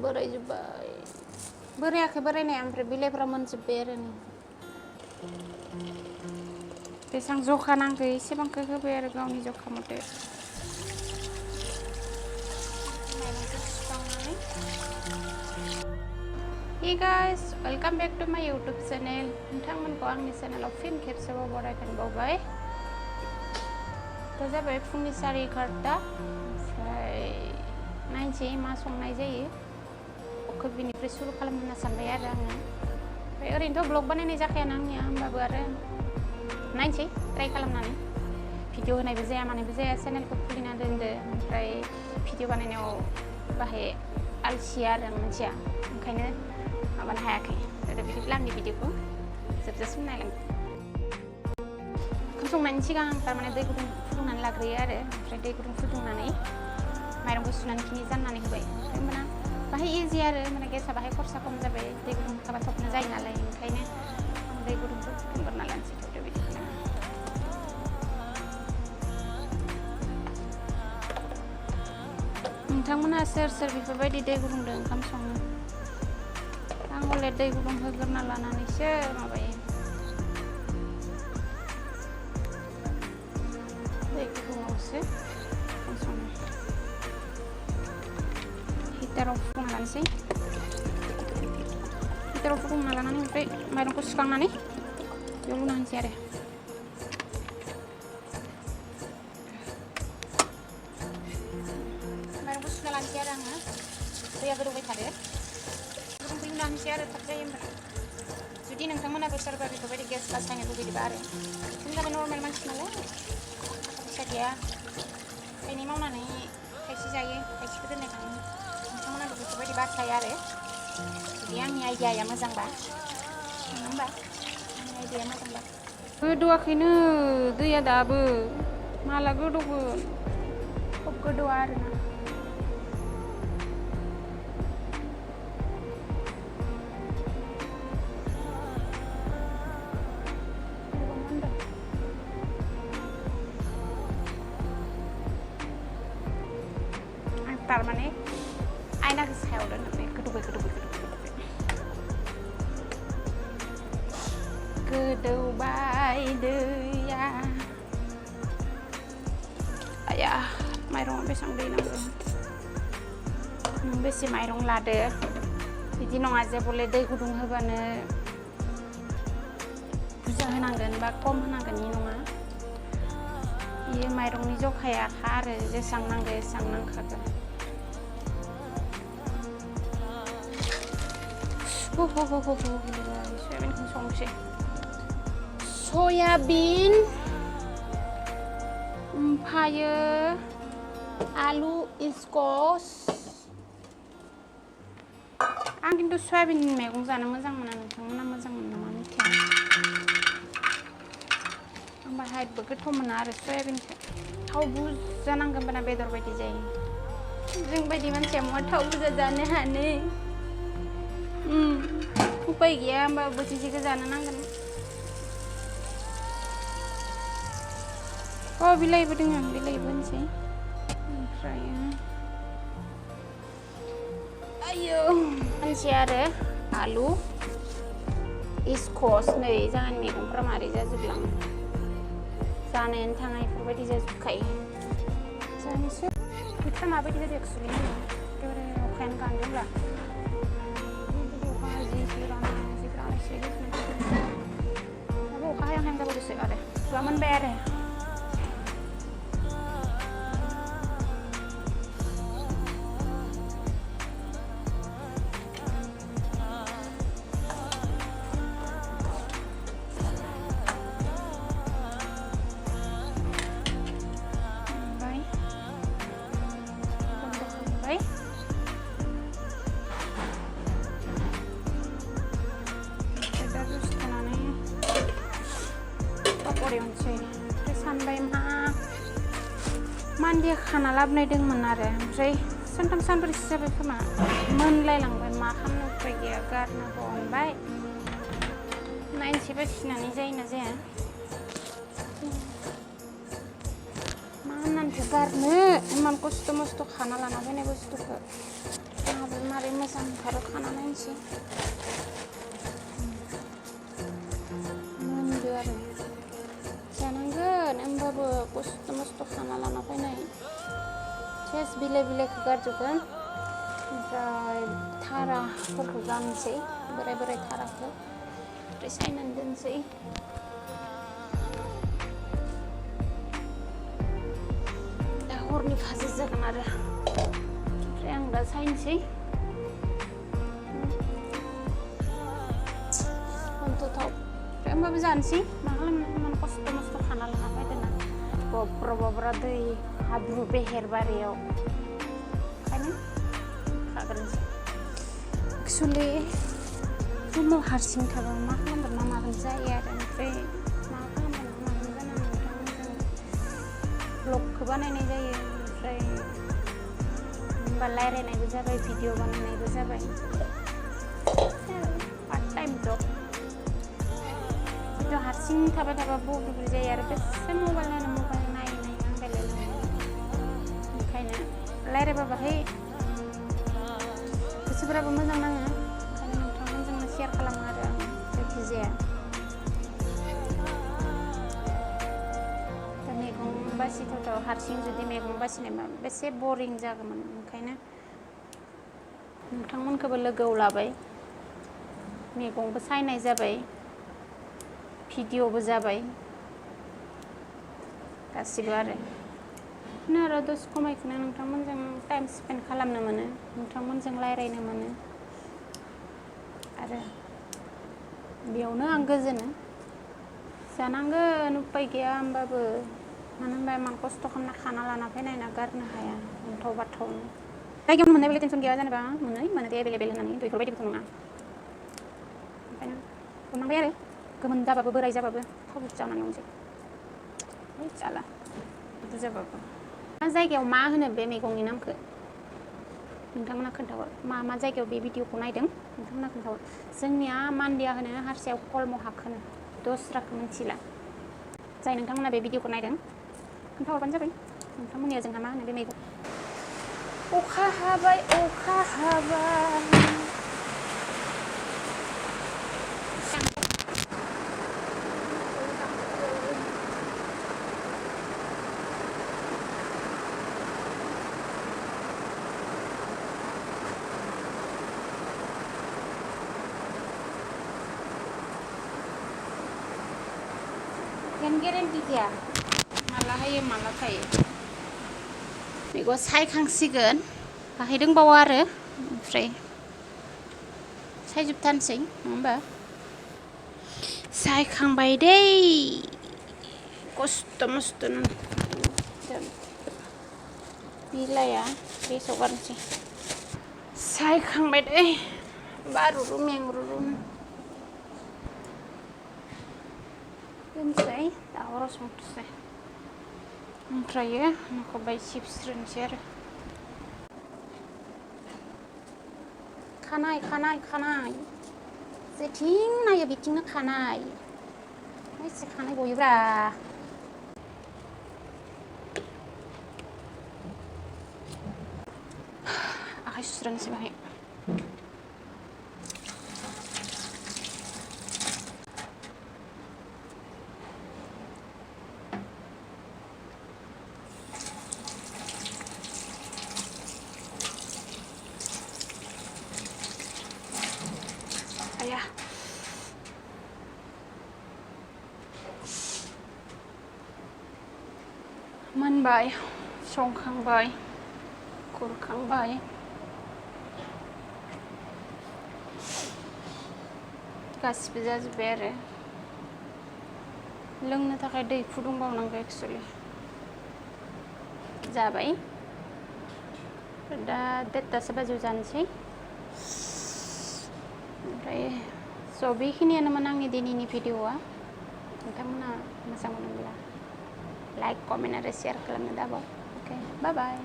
बोरायजोब्बाय बोरायाखै बोरायनाया ओमफ्राय बिलाइफोरा मोनजोब्बाय आरो नै बेसेबां जखा नांगौ एसेबांखौ होबाय आरो गावनि जखा मथे Hey guys, welcome back to my YouTube channel. नोंथांमोनखौ आंनि चेनेलाव फिन खेबसेबाव बरायफिनबावबाय. दा जाबाय फुंनि 11:15 ओमफ्राय नायनोसै मा संनाय जायो. अखौ बिनिफ्राय सुरु खालामनो होनना सानबाय आरो आङो. ओमफ्राय ओरैनोथ' ब्लग बानायनाय जाखायाना आंनिया होमबाबो आरो नायनोसै ट्राइ खालामनानै. भिडिअ होनायबो जाया मानायबो जाया चेनेलखौ खुलिना दोनदो ओमफ्राय भिडिअ बानायनायाव बाहाय आलसिया आरो आं मानसिया ओंखायनो माबानो हायाखै दा बिदिब्ला आंनि भिडिअखौ जोबजासिम नायलांदो ओंखाम संनायनि सिगां आं थारमाने दै गुदुं फुदुंनानै लाग्रोयो आरो ओमफ्राय दै गुदुं फुदुंनानै माइरंखौ सुनानै खिनि जाननानै होबाय ओमफ्राय मोना बाहाय इजि आरो माने गेसा बाहाय खरसा खम जाबाय दै गुदुं होखाबा थबनो जायो नालाय ओंखायनो दै गुदुंखौ फुदुंग्रोना लानोसै थ' बिदिब्ला नोंथांमोनहा सोर सोर बेफोरबायदि दै गुदुंजों ओंखाम सङो आं हले दै गुदुं होग्रोना लानानैसो माबायो दै गुदुङावसो ओंखाम सङो हिटाराव फुदुंना लानोसै हिटाराव फुदुंना लानानै ओमफ्राय माइरंखौ सुखांनानै बेयाव लुना होनोसै आरो माइरंखौ सुना लानोसै आरो आङो दैया गोदौबाय थादो गुदुंखौ लुना होनोसै आरो थाब जायो होमबा जुदि नोंथांमोनाबो सोरबा बेफोरबायदि गेस बासायनो लुगैदोंबा आरो जों जाबाय नर्मेल मानसि नालाय फैसा गैया थाइनै मावनानै थाइसे जायो थाइसेखौ दोननाय थाङो नोंथांमोनाबो बेफोरबायदि बासायो आरो जुदि आंनि आइडियाया मोजांबा नङा होमबा आंनि आइडियाया मोजांबा गोदौआखैनो दैया दाबो माला गोदौगोन खब गोदौआ आरोना तारमाने आयनाखौ सायाव दोननानै गोदौबाय दैया आया माइरंआव बेसेबां दै नांगौ नों बेसे माइरं लादो बिदि नङा जे बले दै गुदुं होबानो बुरजा होनांगोन बा खम होनांगोन इ नङा बेयो माइरंनि जखाया आरो जेसेबां नांगौ एसेबां नांखागोन सयाबिनखौ संसै सयाबिन ओमफ्रायो आलु स्कस आं खिन्थु सयाबिन मैगं जानो मोजां मोना नोंथांमोना मोजां मोनो नामा मिथिया आं बाहायबो गोथाव मोना आरो सयाबिनखौ थाव बुरजा नांगोन होनबाना बेदर बायदि जायो जों बायदि मानसिया मा थाव बुरजा जानो हानो उपाय गैया होमबा बोथिसेखौ जानो नांगोन बिलाइबो दङ बिलाइबो होनसै ओमफ्राय आयौ होनसै आरो आलु स्कस नै जोंहानि मैगंफ्रा मारै जाजोबलाङो जानायानो थाङा बेफोरबायदि जाजोबखायो जानोसै बोथोरा माबायदि जादों एक्सुवेलि एखेबारे अखायानो गांदोंब्ला अखा हायां हायां जाबावदोंसो आरो सुवा मोनबाय आरो सानबाय मानदिया खाना लाबोनाय दंमोन आरो ओमफ्राय सानथाम सानब्रैसो जाबाय खोमा मोनलायलांबाय मा खालामनो उपाय गैया गारनांगौ होनबाय नायनोसै बासिनानै जायोना जाया मा होननानैथो गारनो इमान खस्थ' मस्थ' खाना लाना फैनाय बुस्थुखौ मारै मोजां ओंखारो खाना नायनोसै मोनदो आरो जानांगोन होमबाबो खस्थ' मस्थ' खाना लाना फैनाय सेस बिलाइ बिलाइखौ गारजोबगोन ओमफ्राय थाराफोरखौ गाननोसै बोराय बोराय थाराखौ ओमफ्राय सायनानै दोनसै दा हरनि खाजा जागोन आरो ओमफ्राय आं दा सायनोसै खन्थ'थाव ओमफ्राय होमबाबो जानोसै मा खालामनो इमान खस्थ' मस्थ' खाना लाना फैदोंना बब्र बब्र दै हाब्रु बेहेरबारियाव ओंखायनो खाग्रोनोसै एक्सुवेलि रुमाव हारसिं थाबा मा खालामगोन मा मागोन जायो आरो ओमफ्राय मा खालामगोन मा मागोन जानानै नोंथांमोनजों ब्लगखौ बानायनाय जायो ओमफ्राय होमबा रायज्लायनायबो जाबाय भिडिअ बानायनायबो जाबाय पार्ट टाइम जब खिन्थु हारसिं थाबाय थाबा बोरैबा जायो आरो बेसे मबाइल नायै आंगायलायलाङो ओंखायनो रायज्लायबा बाहाय गोसोफोराबो मोजां नाङो ओंखायनो नोंथांमोनजोंनो शेयार खालामो आरो आं जायखिजाया दा मैगं बासिथावथाव हारसिं जुदि मैगं बासिनाय बेसे बरिं जागौमोन ओंखायनो नोंथांमोनखौबो लोगोआव लाबाय मैगंबो सायनाय जाबाय भिडिअबो जाबाय गासिबो आरो बिदिनो आरो दसे खमायखौनो नोंथांमोनजों टाइम स्पेन्ड खालामनो मोनो नोंथांमोनजों रायज्लायनो मोनो आरो बेयावनो आं गोजोनो जानांगोन उपाय गैया होमबाबो मानो होनबा इमान खस्थ' खालामना खाना लाना फैनायना गारनो हाया अन्थाव बाथावनो जायगायावनो मोननाय बेले टेनसन गैया जेनेबा मोनो दे एभेलेबेल होननानै बेफोरबायदिबोथ' नङा ओंखायनो हमनांबाय आरो गोमोन जाबाबो बोराय जाबाबो थाव जानानै मोनसै जाला बुरजाबाबो मा जायगायाव मा होनो बे मैगंनि नामखौ नोंथांमोना खोन्थाहर मा जायगायाव बे भिडिअखौ नायदों नोंथांमोना खोन्थाहर जोंनिया मान्दिया होनो हारसायाव कलमहाक होनो दस्राखौ मिथिला जाय नोंथांमोना बे भिडिअखौ नायदों खोन्थाहरबानो जाबाय नोंथांमोननिया जोंहा मा होनो बे मैगं अखा हाबाय गेरेन्टि गैया माला हायो माला थायो मैगंआ सायखांसिगोन बाहाय दंबावो आरो ओमफ्राय सायजोबथारनोसै नङा होमबा सायखांबाय दै खस्थ' मस्थ'नो बिलाइया गेसाव गारनोसै सायखांबाय दै बारुरु मेंरुरु दोनसै दा हराव संथोसै ओमफ्रायो न'खौ बाय सिबस्रोनोसै आरो खानाय जेथिं नायो बिथिंनो खानाय एसे खानाय गयोब्रा आखाइ सुस्रानोसै बाहाय आया मोनबाय संखांबाय खुरखांबाय गासिबो जाजोब्बाय आरो लोंनो थाखाय दै फुदुंबावनांगौ एक्सुवेलि जाबाय दा 1:30 बाजियाव जानोसै ओमफ्राय स' बेखिनियानोमोन आंनि दिनैनि भिडिअआ नोंथांमोना मोजां मोनोब्ला लाइक कमेन्ट आरो शेयार खालामनो दाबाव अके बाय बाय